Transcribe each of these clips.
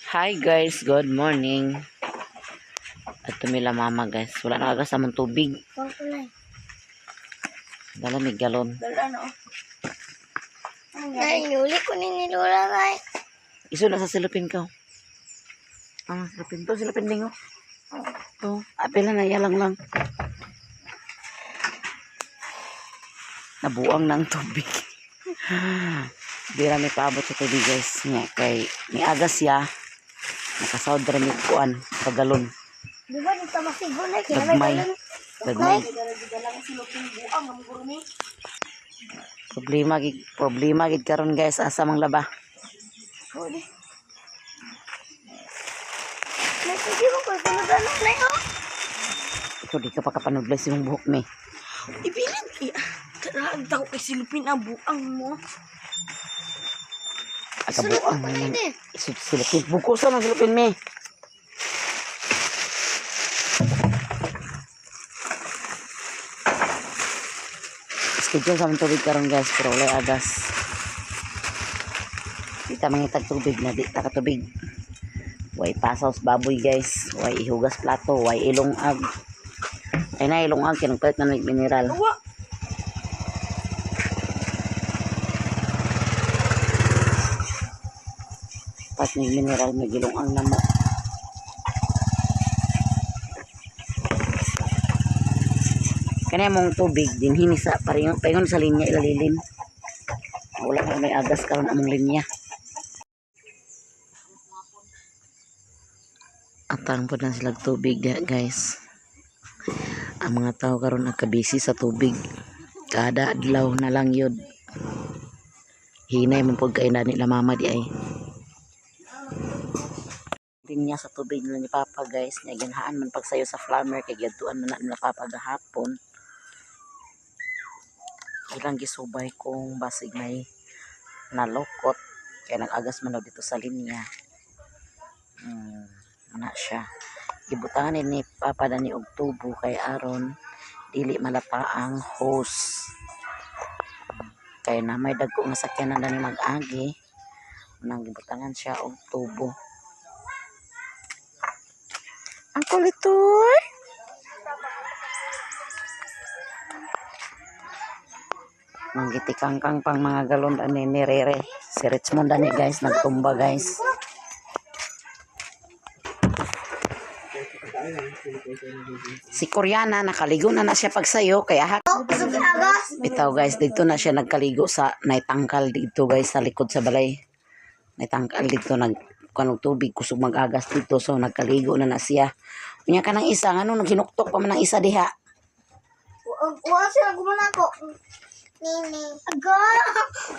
Hi guys, good morning. At tumila mama guys. Wala na kagas among tubig. Pangkulay. Dala may galon. Naiuli ko ni Lola kay. Iso na sa silupin ko. Ah, silupin to, silupin lingo. To, apela na yalang lang. Nabuang na ang tubig. Di ra may paabot sa tubig guys. Nga, kay ni agas siya. Nakasawad ra mi kuan pagalon. Di ba dito masigo na kaya may Gagmay. galon. Gagmay. Problema gid karon guys asa mang laba. Huli. May sige ko kung sunod na na oh. Ikaw di ka pa kapanudlay sa imong buhok me. Ipilit kaya. Karag daw kay silupin ang buang mo. Akabuang man lang. Isod silupin. Bukusan ang silupin me. Schedule sa aming tubig karon guys pero walay agas. Di ta mangitag tubig na di ta katubig. Way pasaw sa baboy guys. Way ihugas plato. Way ilongag. Ay na ilongag kay nagpalit na ng mineral. Awa. Pat ng mineral may gilongag na mo. Kani mong tubig din hini sa paringon paingon sa linya ilalilin. Wala na may agas karon among linya. Atang po na sila tubig diha guys. Ang mga tao karon nagkabisi sa tubig. Kada adlaw na lang yun. Hinay man pud kay na nila mama di ay. Linya sa tubig nila ni Papa guys. Nya ginhaan man pagsayo sa flammer kay giadtuan man na nila Papa gahapon. Ilang gisubay kung basig may nalokot kay nag-agas man daw dito sa linya. Ana siya. Gibutangan ni Papa dani og tubo kay aron dili malata ang hose. Kay na may dagko nga sakyanan dani mag-agi. Unang gibutangan siya og tubo. Ang kulitoy. Manggitikangkang pang mga galon ani ni Rere. Si Richmond ani guys, nagtumba guys. Si Koreana nakaligo na na siya pagsayo kaya ha Kusog agas. bitaw guys dito na siya nagkaligo sa naitangkal dito guys sa likod sa balay. Naitangkal dito nag kanog tubig kusog mag-agas dito so nagkaligo na na siya. Unya ka ng isa ngano naghinuktok pa man ang isa diha. Wa sila gumana ko. Nini. Ago.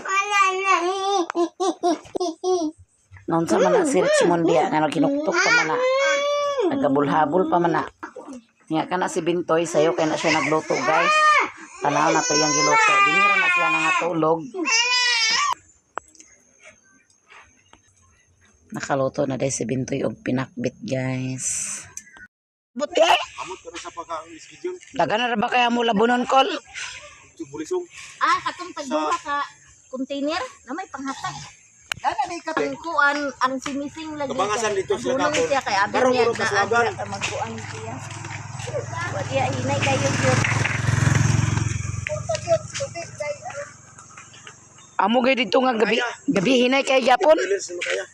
Wala na. Noon sa man na si Richmond diha nga naghinuktok pa man na. Nagkabulhabol pa man na. Nga ka na si Bintoy sayo kay na siya nagluto guys. Tanaw na to yung giluto. Dinira na sila nangatulog. Nakaluto na dahil si Bintoy og pinakbit guys. Buti eh! Amot ka na sa pagka-schedule. Daga na ra ba kaya mo labunon kol? Ito bulisong. Ah, katong tagduha ka container na may panghatag. Katong kuan ang simising lagi. Kabangasan dito sila Nagulong kapon. siya kay abi Karon niya puro na kaswagan. abi ka magkuan siya. Wa diya hinay kayo gyud. Amo gay dito nga gabi. Gabi hinay kay gyapon. Bilis mo kaya.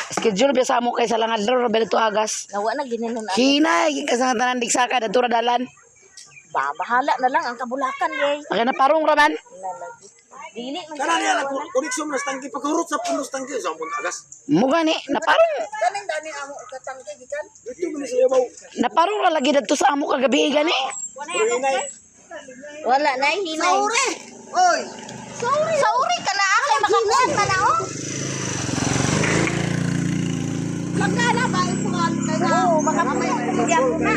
Schedule biya sa amo kay sa langad ro Roberto Agas. Nawa na gininon ang Hinay gid ka sa tanan digsaka dadto ra dalan. ba bahala na lang ang kabulakan yay. Maka na parong ra man. Nalagi. Dili man Kana niya siya, na wala. connection na tangki pagkarot sa punos tangki sa pun agas. Mo gani naparong Dito man siya baw. naparong ra lagi dadto sa amo kagabi gani. Pero hinay. Wala na hinay. Sauri. Oy. Sauri. Sauri ka na akay makakuan man na oh. Lagana ba ikuan kay na? Oo, makakuan gyapon na.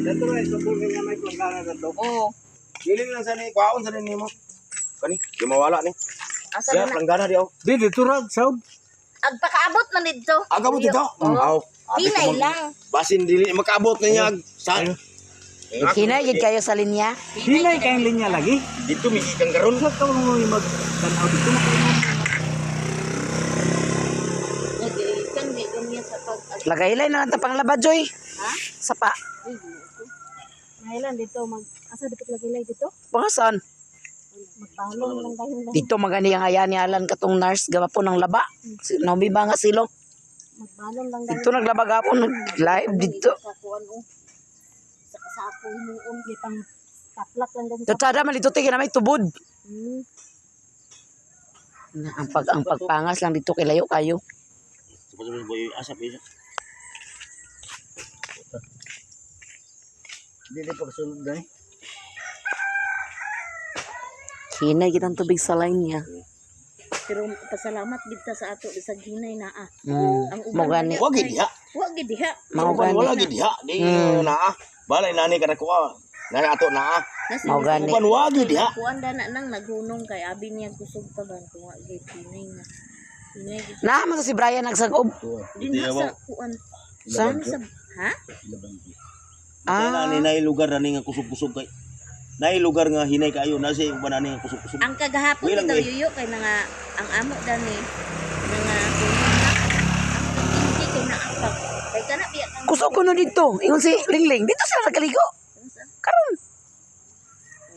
Dito ra ito pun nga may plangana dito. Oo. Giling lang sa ni kwaon sa ni nimo. Kani, di mawala ni. Asa Siya na na? planggana di aw. Di, dito ra, saud. Agpakaabot man didto. Aga mo dito. Aw. Abi Hinay ko mag- lang. Basin dili makaabot niya sa Hinay gid kayo sa linya. Hinay kayong linya lagi. Dito mi kang karon. Sa ka mo mag tanaw dito na kayo. Lagay-lay na lang ta panglaba, Joy. Ha? Sapa. Ngayon dito mag asa dito lagi lay dito? Pangasan. Magbalong lang dahil lang. Dito magani ang aya ni Alan katong nurse gawa po ng laba. Si Naomi ba nga silo? Magbalong lang dahil. Dito naglaba gapon live dito. Sa kuan o. Sa sako hinuon kay pang taplak lang dahil. Tatada man dito kay na may tubod. Hmm. Na, ang pagpangas lang dito kay layo kayo. Sabay boy asa pa isa. Dili pagsulod gani. Hinay kitang tubig sa line niya. Pero pasalamat gid ta sa ato sa ginay naa. Mm. Ang Mo gani. Wa gid diha. Wa gid diha. Mao Uban gani. wala gid diha. Di naa. Balay nani kada kuha. Nani ato naa. Nasa Mao gani. Uban wa gid diha. Kuan da na nang naghunong kay abi niya kusog pa ba kung wa gid hinay na. Hinay gid. Na man sa si Brian nagsagob. Din sa kuan. Sa? Sa ha? Ah. Ah, Nani nay lugar nani nga kusog-kusog kay. Nay lugar nga hinay kaayo na siya uban nani nga kusog-kusog. Ang kagahapon Uy, lang, bitaw eh. yuyo kay nga ang amo dani nga hunong na ang hindi kay naapag. Kay kana biya kang kusog ko no dito. Ingon si Lingling, dito sila nagkaligo. Karon.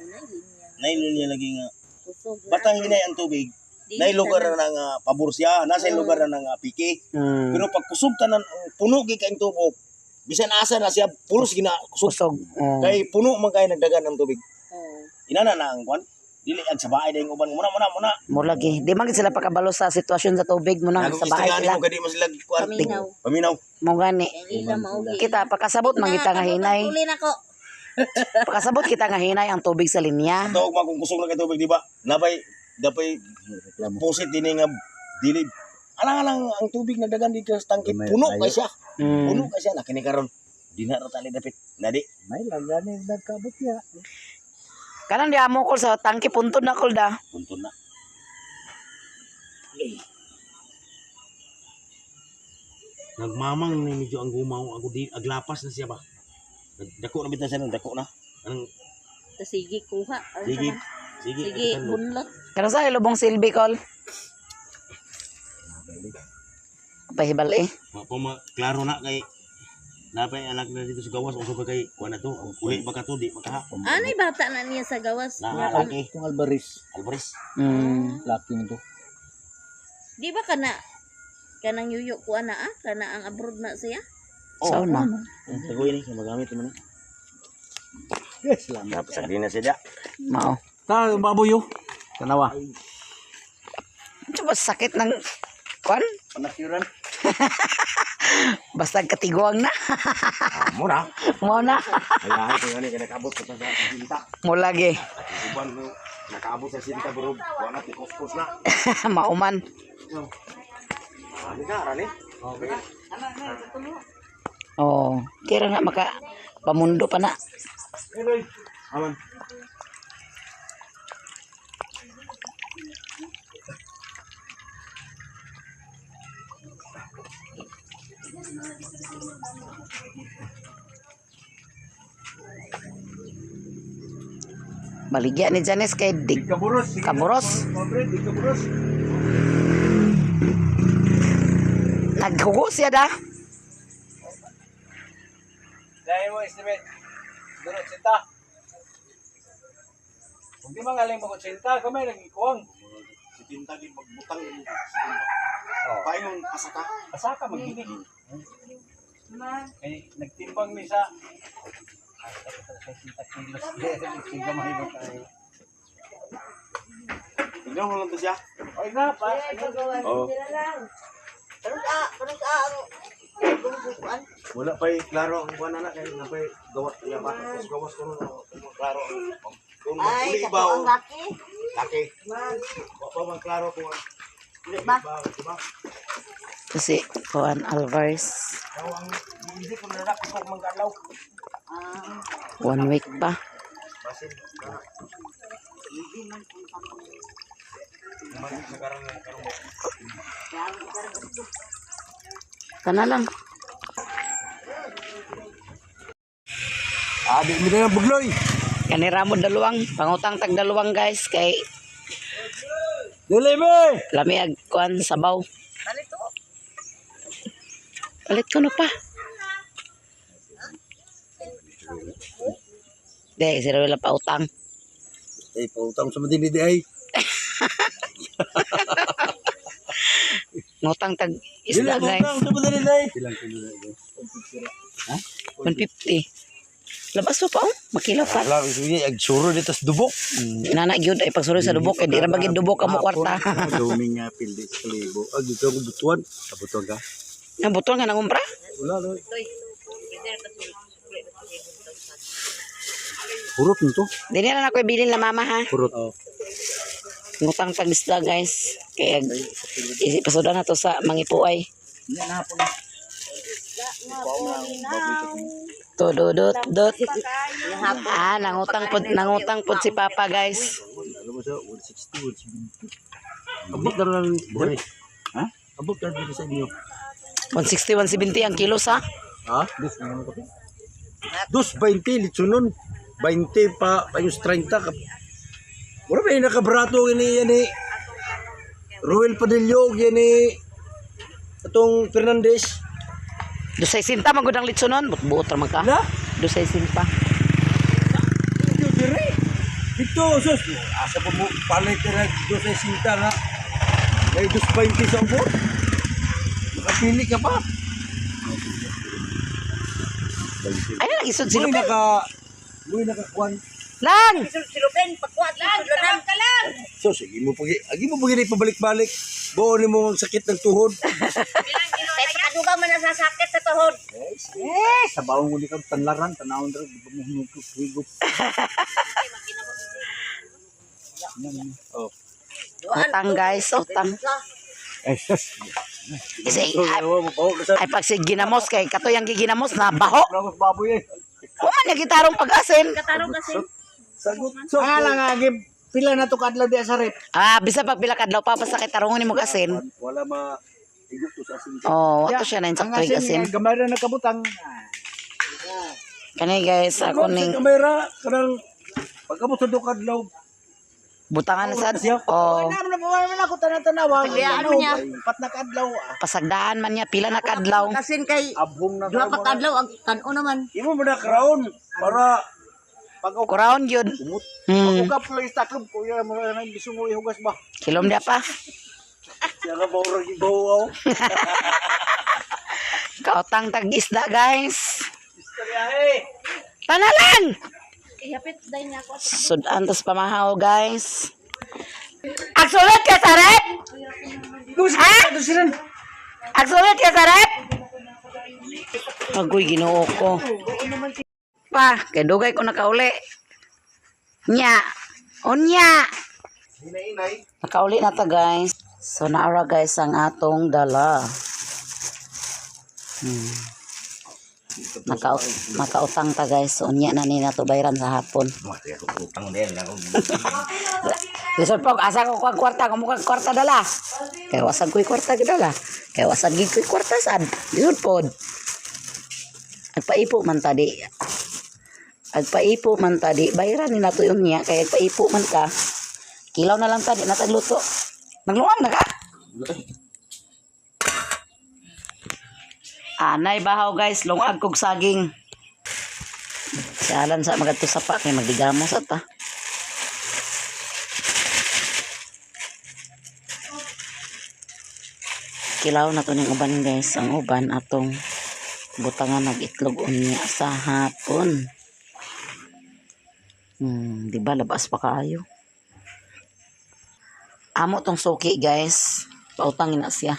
Unay linya. Nay niya lagi nga Kusog na. basta hinay ang tubig. Dili Nay lugar tanan. na nga pabor siya, nasa lugar na nga piki. Mm. Pero pag kusog tanan ang puno gid kay tubok. Bisan asa na siya pulos gina kusog. Kusog. Oh. Kay puno man kay nagdagan ang tubig. Oo. Inana na ang kwan. Dili ag sa bahay dayong uban muna muna muna. Mo lagi. Di man gid sila pakabalo sa sitwasyon sa tubig mo na sa bahay sila. Mo kay di mo sila kwan. Paminaw. Paminaw. Mo gani. Kay ila maugi. Kita pakasabot man kita nga hinay. Tuli na ko. Pakasabot kita nga hinay ang tubig sa linya. Tuog man kung kusog na kay tubig di ba? Napay dapay posit dinhi nga dili alang-alang ang tubig nagdagan dito sa tangke puno kay siya. Puno kay siya na kini karon. Di na ra tali dapit. Nadi. May lang gani nagkabot ya. Kanan di amo kol sa tangke puntod na kol da. Punton na. Nagmamang ni medyo ang gumaw ako di aglapas na siya ba. Dako na bitan siya nang dako na. Anong Ta sige kuha. Ano sige sa man? sige Sige bunlot. Karon sa ilubong silbi kol. Pahibal eh. Ma pa ma klaro na kay napay anak na dito sa gawas uso pa kay kuan na to. Uli ba ka to di makaha. Anay bata na niya sa gawas. Na Nga, laki Itong Alvarez, Alvarez. laki nito. Di ba kana kanang yuyo kuan na ah? Kana ang abroad na siya? Oh. So na. Tagoy ni magamit mo ni. Yes, lang. Dapat sa na siya. Mao. Ta baboy yo. Tanawa. Ano ba sakit ng kwan? Panakyuran. Basta katiguang na. Mo na. Mo na. Ayahay ko ngani kay nakaabot sa sa sinta. Mo lagi. Uban ko nakaabot sa sinta bro. Wa na tikus-kus na. Mauman. Ani ka rani. Okay. Oh, kira na maka pamundo pa na. Aman. Baligya ni Janice kay Dig Kaburos. Kaburos. Pobre, di kaburos. Naghugo siya da. Dahil mo estimate. Duro sinta. Kung di mangaling mo sinta, kamay lagi kuwang. Si Tinta di magbutang ni. Paingon pasaka. Asa ka magini. Kay nagtimbang mi sa 60 kilos. Gamay ba tayo? Tignan mo lang to siya. Oy na pa. Oo. Karon ka, karon ka ang kuan. Wala pa klaro ang kuan na kay napay gawa iya pa. Tapos gawas ko no klaro ang kung Ay, maguli kato ba o ang laki. laki. Wa pa man klaro kung ang Ba? ba diba? Kasi kuan Alvarez. Daw ang hindi ko na kusog mangkadlaw. One week pa. Basin. Man sa karang karong Kana lang. Adi mi na bugloy. Kani ramon daluwang pangutang tag daluwang guys kay Dili mi. lami ag kuan sabaw. Palit ko no pa. De, si Ruel pa utang. Eh, pautang sa madili di ay. Ngutang tag isda, guys. Pautang sa madili di ay. Ilang kilo na ito? 150. Labas pa oh. Makilaw pa. Wala, sige, ag suro dito sa dubok. Nana gyud ay pagsuroy sa dubok kay di ra bagid dubok amo kwarta. Dumi nga pildi sa kalibo. Ag dito ako butuan. Kabutuan ka? Nga butol nga nangumpra. Wala, wala. Hurot nito? Dili na ako ibilin la mama ha. Hurot. Oh. Ngutang tag isda, guys. Kay ipasudan na to sa mangipuay. Tududot dot. Ah, nangutang pod si Papa, guys. Alam mo siya, 160, 170. Abot na lang. Buhay. Ha? Abot na dito sa inyo. 160, 170 ang kilo sa. Ha? Dos, ano kape? Dos, 20, litsunon. 20 pa, pa yung 30. Mura ba yung nakabrato ini yan eh. Ruel Padillo, yan eh. Atong Fernandez. Dosay sinta man gud ang litsonon, buot ra man ka. Na? Dosay sinta. Ito, dire. Ito, sus. Asa pa mo, palay ka na dos ay sinta na. May dos 20 sa ubod. Nakapili ka pa. Ay na isod Muy sila. naka, muy nakakuan. Lang. Silupin, pagkuat lang, ka lang. So, sige mo pag agi mo pag pabalik-balik. Buo ni mo ang sakit ng tuhod. Kay pagkaduga man nasasakit sa tuhod. Eh, sa bawang uli kang tanlaran, tanawon dra, di ba mo hinugop, higop. Oh. Utang, guys, utang. Ay, sus. Kasi ay, ay pag si ginamos kay katoy ang giginamos na baho. Ramos baboy eh. Wa man niya gitarong pag-asin. Katarong kasi. Sagot. So, Ah, lang agi pila na to kadlaw diya sa rep. Ah, bisa pag pila kadlaw pa pa sa kitarungon nimo asin. Wala ma higop to sa asin. Oh, wato siya na Ang insakto yung asin. asin, gamay ra nakabutang. Kani guys, ako Sa ning kamera kanang pagkabot sa kadlaw. butangan na sad. Oh, Wala man wala man ako tanan-tanawa. Pagbiyaan mo niya. Pat na kadlaw. Ah. Pasagdaan man niya pila na kadlaw. Kasin kay Abhong na duha ka kadlaw ang kan-o naman. Imo mo na crown para Pag Kuraon gyud. Ugap lang sa taklob kuya mo na bisong mo ihugas ba. Kilom dia pa. Siya ka maurag ibaw. Kautang tag isda, guys. Tanalan. Ihapit dai niya ako. Sudan tas pamahaw, guys. Agsulit ka sa rep? Ha? Agsulit ka sa rep? Agoy, Ginoo ko. Pa, kay dugay ko nakauli. Nya. Unya. Nakauli na ta, guys. So naara, guys, ang atong dala. Nakautang ta, guys. So, unya na ni nato bayran sa hapon. Mati ako utang din ako. Lisod po, asa ko kag kwarta, kung kag kwarta dala. Kay wasag ko'y kwarta gidala. Kay wasag gid ko'y kwarta sad. Lisod pod. Agpaipo man tadi. Agpaipo man tadi. Bayran ni nato yun niya kay agpaipo man ka. Kilaw na lang tadi natagluto. Nagluang na ka. Anay bahaw, guys, lungag kog saging. Sialan sa magadto sa pa kay magdigamo sa ta. Kilaw na to ning uban, guys. Ang uban atong butangan nag itlog unya sa hapon. Di ba labas pa kaayo? Amo tong suki, guys. Pautangin na siya.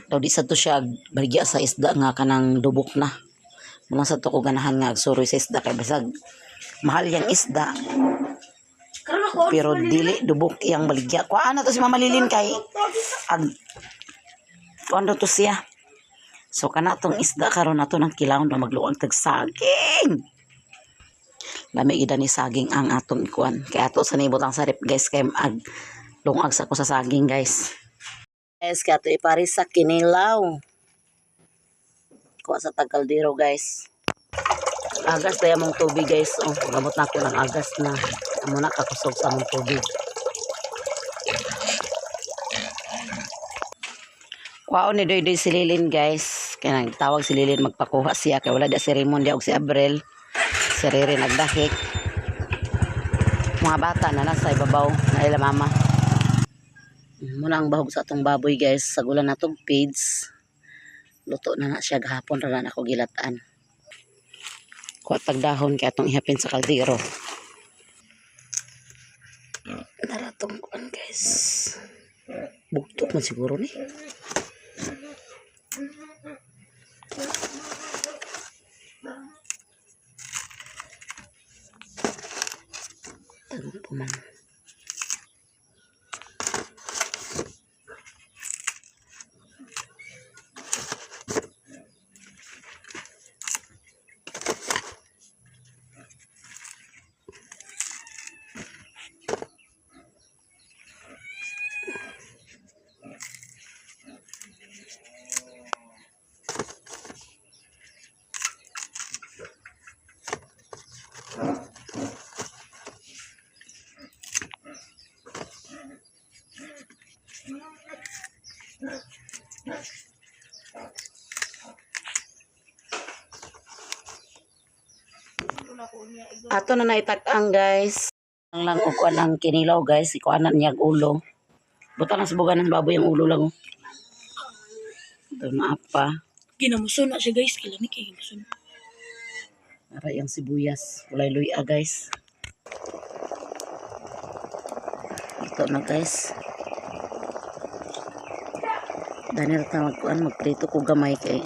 Daw di sa to siya baligya sa isda nga kanang dubok na. Muna sa to ko ganahan nga agsuroy sa isda kay basag mahal yang isda. Pero dili dubok iyang baligya. Kuan na to si Mama Lilin kay ag kuan daw to siya. So kana tong isda karon nato nang kilawon na magluang tag saging. Lami gid ni saging ang atong ikuan. Kay ato sa nibutang sa rep, guys, kay ag lungag sa ko sa saging, guys. Guys, kay ato iparis sa kinilaw. Kuha sa tagkaldero, guys. Agas daya mong tubig, guys. Oh, gamot na ako ng agas na. Amo na kakusog sa among tubig. Kuhaon ni Doy Doy si Lilin, guys. Kaya nang tawag si Lilin magpakuha siya kay wala da si Raymond og si Abril. Si Rere nagdahik. Mga bata na nasa ibabaw na ila mama. Muna ang bahog sa atong baboy, guys. Sa gulan na tog pids. Luto na na siya gahapon ra na ako gilatan. Kuha tag dahon kay atong ihapin sa kaldero. Naratong kuan, guys. Bugtok man siguro ni. Tagpo man. Ato na naitak-ang, guys. Ang lang og kuan ang kinilaw, guys, ikuanan niya ang ulo. Buta lang sa buga ng baboy ang ulo lang. Oh. Ito na pa. Ginamuso na siya, guys. Kilami kay ginamuso. Aray ang sibuyas. Walay luya, guys. Ito na, guys. Daniel ta magkuan magprito ko gamay kay.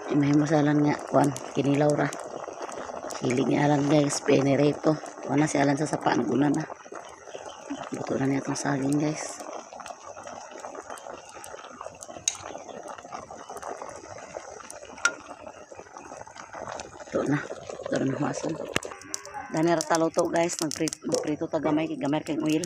Imahimasalan nga kuan kinilaw ra. Hilig ni Alan, guys, penereto. Wala si Alan sa sapa naguna na. Luto na niya itong saging, guys. Ito na. Ito na huwasan. Dani ra taluto, guys. Magprito ta gamay kay gamay kay oil.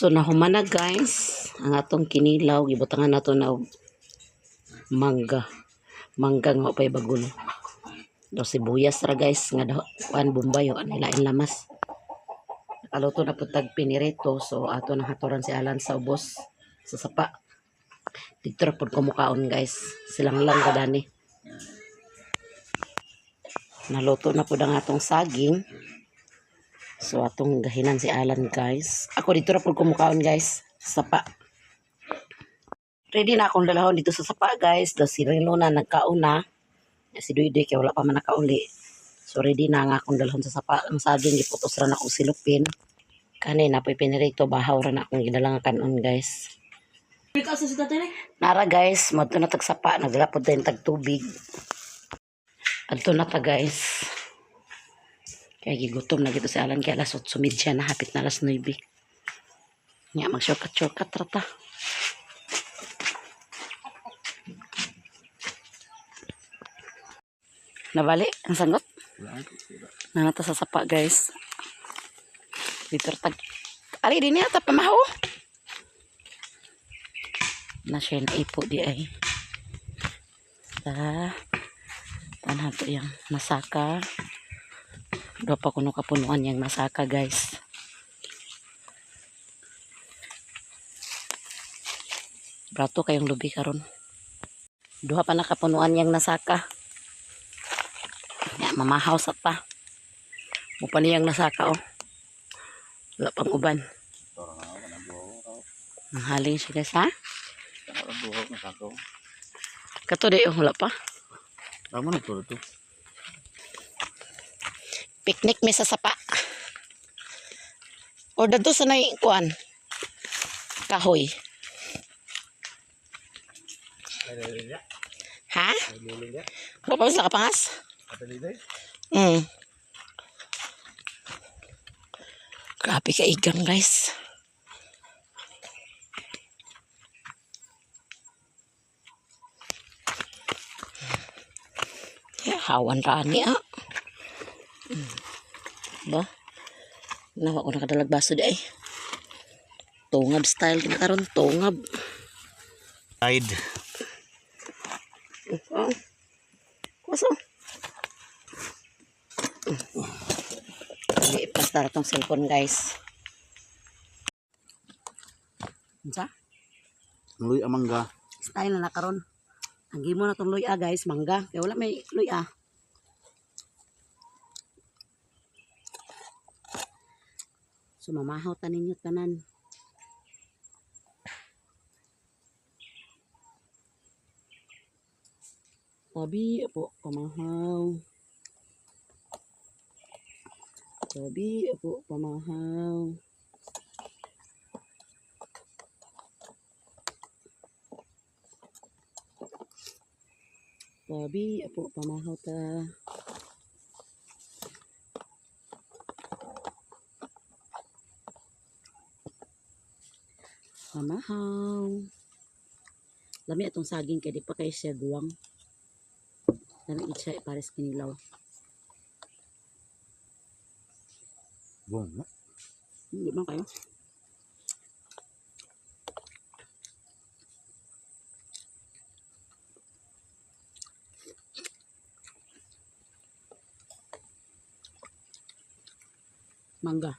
So nahuman na, guys, ang atong kinilaw gibutangan nato na og mangga. Mangga nga pay bagol. Daw sibuyas ra, guys, nga daw kuan bombay o anay lain lamas. Nakaluto na pud tag pinirito, so ato nang haturan si Alan sa ubos sa sapa. Dito ra pud kumukaon, guys. Silang lang kadani. Naluto na pud ang atong saging. So atong gahinan si Alan, guys. Ako dito ra pud kumukaon, guys. Sapa. Ready na akong dalahon dito sa sapa, guys. Daw si Rino na nagkaon na. Si Duy kay wala pa man nakauli. So ready na nga akong dalhon sa sapa. Ang saging giputos ra na akong silupin. Kani na po'y pinirito bahaw ra na akong gidala nga kanon, guys. Ikaw sa tatay. Nara, guys, madto na tag sapa, nagdala pod tayong tag tubig. Adto na ta, guys. Kaya gigutom na gito si Alan kay alas 8:30 na, hapit na alas 9. Nya mag shortcut shortcut ra ta. Nabali ang sanggot? Nanata sa sapa, guys. Dito ra tag Ali din niya ta pamaho. Na siya naipo di ay. Ta tanhan to yung masaka. Duha pa kuno kapunuan yung masaka, guys. Brato kayong lubi karon. Duha pa nakapunuan yung nasaka. Ya, mamahaw sa ta. Mo pa niyang nasaka oh. Wala pang uban. Ang siya, guys, ha? Kato di oh, wala pa. Tama na to to. Picnic mi sa sapa. O dadto sa nay kuan. Kahoy. Ha? Wa pa sa kapangas? Grabe ka igang, guys. Yeah, hawan ra ni ah. Ba? Nawa ko nakadalag baso di ay. Tungab style kina karon, tungab. Hide. Oh. Kuso. Hindi ipastar tong cellphone, guys. Unsa? Luy amangga. Style na na karon. Ang gimo na tong luya, guys, mangga. Kaya wala may luya. So mamahaw ta ninyo tanan. Tabi po, pamahaw. Tabi po, pamahaw. Tabi po, pamahaw ta. Pamahaw. Lami atong saging kay di pa kay siya guwang. Lami gid siya pares kinilaw. Buong na. Hindi man kayo. Mangga.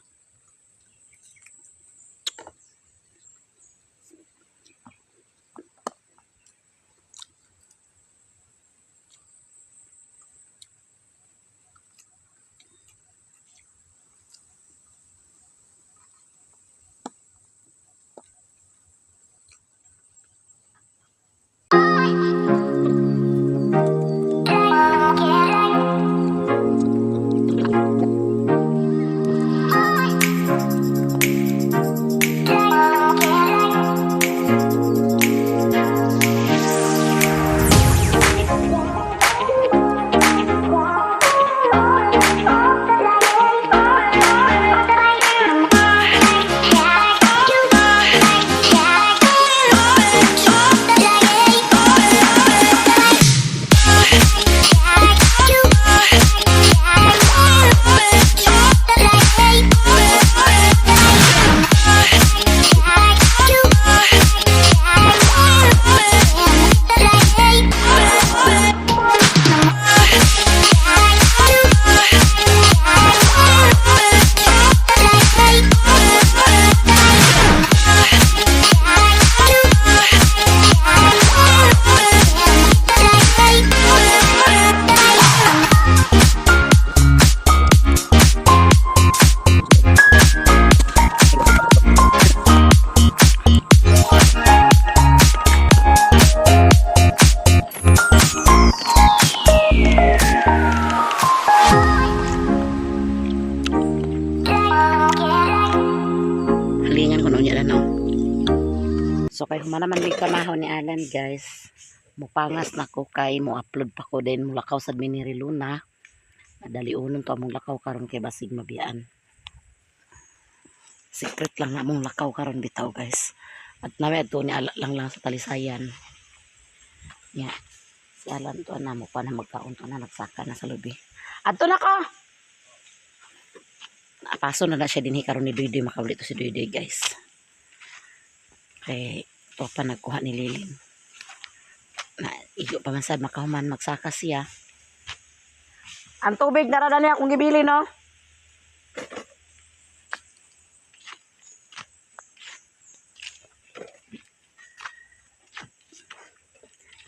Halingan ko noon yan, ano. So kay human naman may kamahaw ni Alan, guys. Mupangas na ko kay mo upload pa ko din mulakaw sad mi ni Luna. Dali unon to among lakaw karon kay basig mabiyaan. Secret lang na among lakaw karon bitaw, guys. At nami adto ni Alan lang lang sa Talisayan. Nya. Si Alan to na mo pa na magkaon to na nagsaka na sa lubi. Adto na ko. Napaso na na siya dinhi karon ni Duyduy, makawali to si Duyduy, guys. Kay to pa nagkuha ni Lilin. Na iyo pa man sad makahuman magsaka siya. Ang tubig na ra niya akong gibili, no.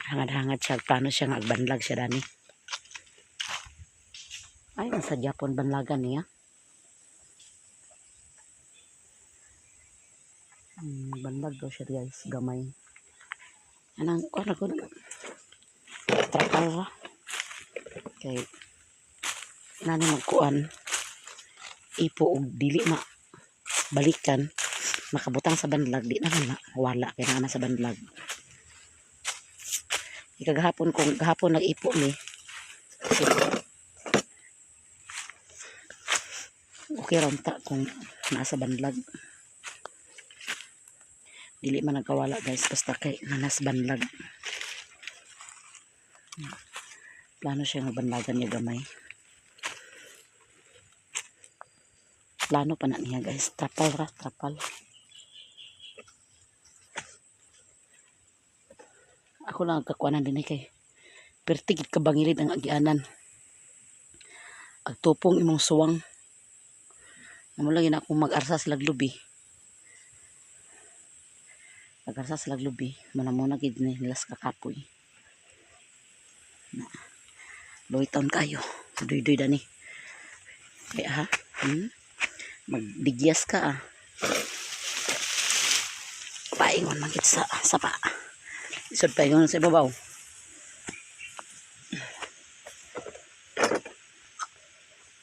Hangad-hangad siya, plano siya nga agbanlag siya dani. Ay, nasa Japon banlagan niya. Banlag daw siya, guys, gamay. Anang, ano ko na. Trakal ra. Kay, nani magkuan. Ipo og dili ma balikan. Makabutang sa banlag, di naman na. Wala, kay naa man sa banlag. Ikagahapon kung gahapon nag-ipo mi. Okay ra unta kung naa sa banlag. Dili man nagkawala, guys, basta kay nanas banlag. Plano siya nga banlagan niya gamay. Plano pa na niya, guys. Trapal ra, trapal. Ako lang ang kakuanan din eh kay pertigid ka bangilid ang agianan. Agtupong imong suwang. Amo lagi na akong mag-arsa sa laglubi. Mag-arsa sa laglubi. Muna-muna gid ni nilas kakapoy. Na. Luwi taon kayo. Duy-duy dani. Kaya ha? Magdigyas ka ah. Paingon man gid sa sapa. Isod paingon sa ibabaw.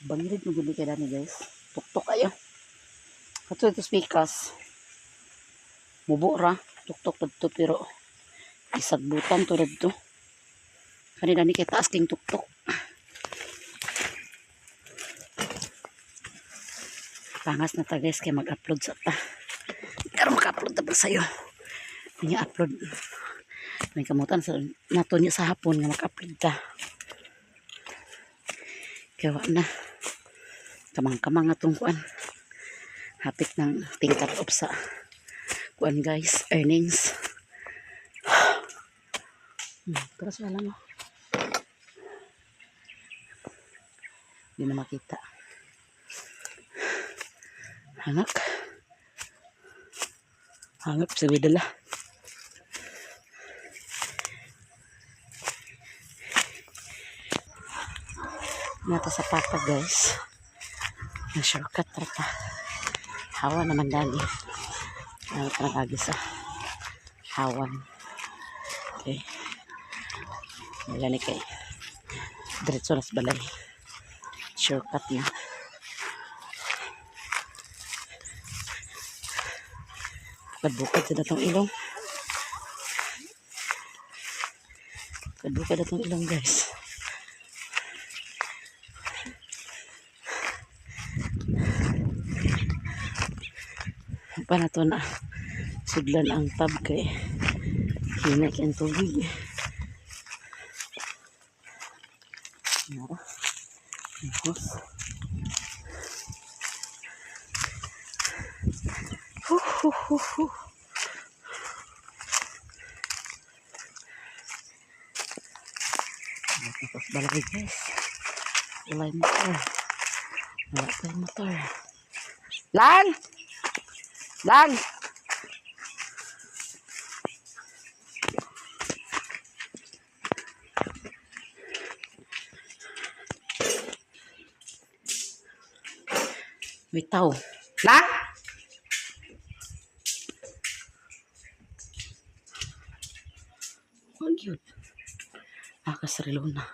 Bangilid mo gud kay dani, guys. Tuktok kayo. Kato ito speakers. Mubo ra. Tuktok to pero isagbutan to dadto. Kani dani kay taas king tuktok. Pangas na ta, guys, kay mag-upload sa ta. Pero maka-upload ta pa sa'yo. Niya upload. May kamutan sa nato niya sa hapon nga maka-upload ta. Kaya wa na. Kamang-kamang atong kuan. Hapit ng tingkat up sa kuan, guys, earnings. Pero sa alam mo. Hindi na makita. Hangak. Hangap sa dala. Nata sa papa, guys. Na shortcut ra ta. Hawa naman dali. Ano parang agi sa hawan. Okay. Wala ni kay. Diretso na sa balay. Shortcut na. Bukad-bukad sa datong ilong. Bukad-bukad datong ilong, guys. Pa na to na sudlan ang tab kay hinay kay ang tubig. Nara. Hus. Hu, hu, hu, hu. Tapos balay, guys. Wala yung motor. Wala pa yung motor. Lang! Lang! May tao. Lang! Wag yun. Nakasarilo na.